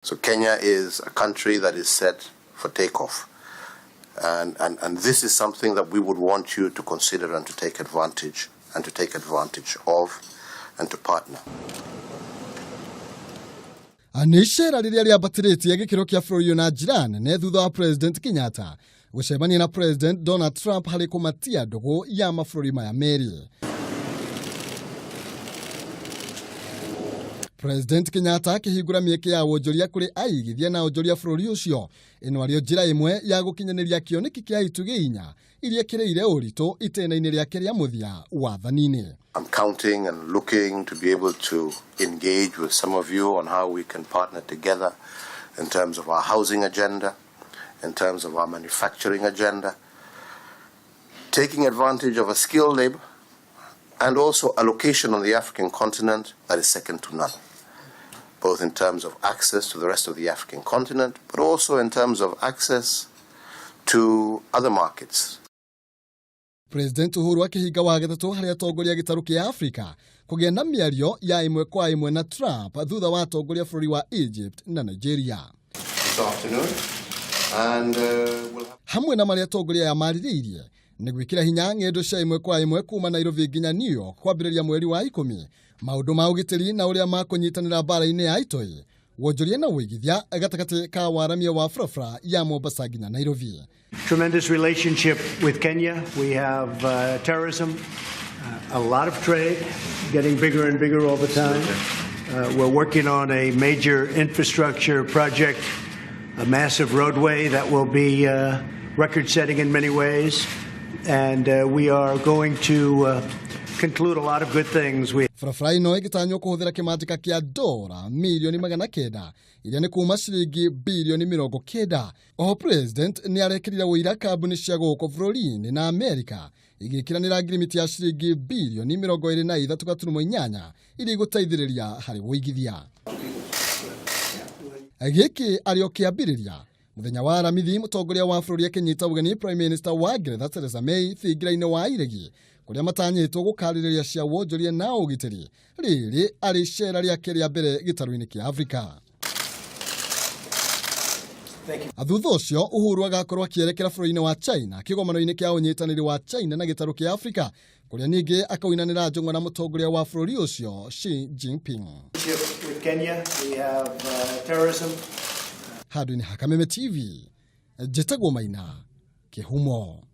So Kenya is a country that is set for takeoff. And this is something that we would want you to consider and to take advantage and to take advantage of and to partner. Nĩ icera rĩrĩa rĩambatĩrĩtie gĩkĩro kĩa bũrũri ũyũ na njĩra nene thutha wa President Kenyatta gũcemania na President Donald Trump harĩ kũmatia ndũgũ ya mabũrũri maya merĩ. President Kenyatta akĩhingũra mĩeke ya wonjoria kũrĩ aigithia na onjoria bũrũri ũcio. Ĩno arĩo njĩra ĩmwe ya gũkinyanĩria kĩoneki kĩa itugĩ inya iria kĩrĩire ũritũ itĩna-inĩ rĩake rĩa mũthia wathani-inĩ. I'm counting and looking to be able to engage with some of you on how we can partner together in terms of our housing agenda, in terms of our manufacturing agenda, taking advantage of a skilled labor and also a location on the African continent that is second to none, both in terms of access to the rest of the African continent, but also in terms of access to other markets. President Uhuru akĩhinga wa gatatũ harĩ atongoria gĩtarũ kĩa Afrika kũgĩa na mĩario ya ĩmwe kwa ĩmwe na Trump thutha wa atongoria bũrũri wa Egypt na Nigeria. This afternoon, and we'll have Hamwe na marĩa atongoria aya marĩrĩirie nĩ gwĩkĩra hinya ng'endo cia ĩmwe kwa ĩmwe kuma Nairobi nginya New York kwambĩrĩria mweri wa 10, maũndũ ma ũgitĩri na ũrĩa makũnyitanĩra mbara-inĩ ya itoi, wonjoria na ũigithia gatagatĩ ka waramia wa barabara ya Mombasa nginya Nairobi. Tremendous relationship with Kenya. We have terrorism, a lot of trade, getting bigger and bigger all the time. We're working on a major infrastructure project, a massive roadway that will be record setting in many ways. And we are going to conclude a lot of good things. We Barabara ĩno ĩgĩtanywo kũhũthĩra kĩmanjĩka kĩa dora mirioni 900, iria nĩ kuma ciringi birioni 90. Oho President nĩ arekĩrire ũira kambuni cia gũkũ bũrũri-inĩ na Amerika igĩkĩranĩra ngirimiti ya ciringi birioni 23.8 iria igũteithĩrĩria harĩ ũigithia. Gĩkĩ arĩ o kĩambĩrĩria. Mũthenya wa Aramithi, mũtongoria wa bũrũri akĩnyita ũgeni Prime Minister wa Ngeretha Theresa May thingira-inĩ wa iregi kũrĩa matanyĩtwo gũkarĩrĩria cia wonjoria na ũgitĩri, rĩrĩ arĩ icera rĩake rĩa mbere gĩtarũ-inĩ kĩa Afrika. Thutha ũcio Uhuru agakorwo akĩerekera bũrũri-inĩ wa China kĩgomano-inĩ kĩa ũnyitanĩri wa China na gĩtarũ kĩa Afrika, kũrĩa ningĩ akaũinanĩra njũng'wa na mũtongoria wa bũrũri ũcio Xi Jinping. With Kenya, we have terrorism. Handũ-inĩ ha Kameme TV, njĩtagwo Maina Kĩhumo.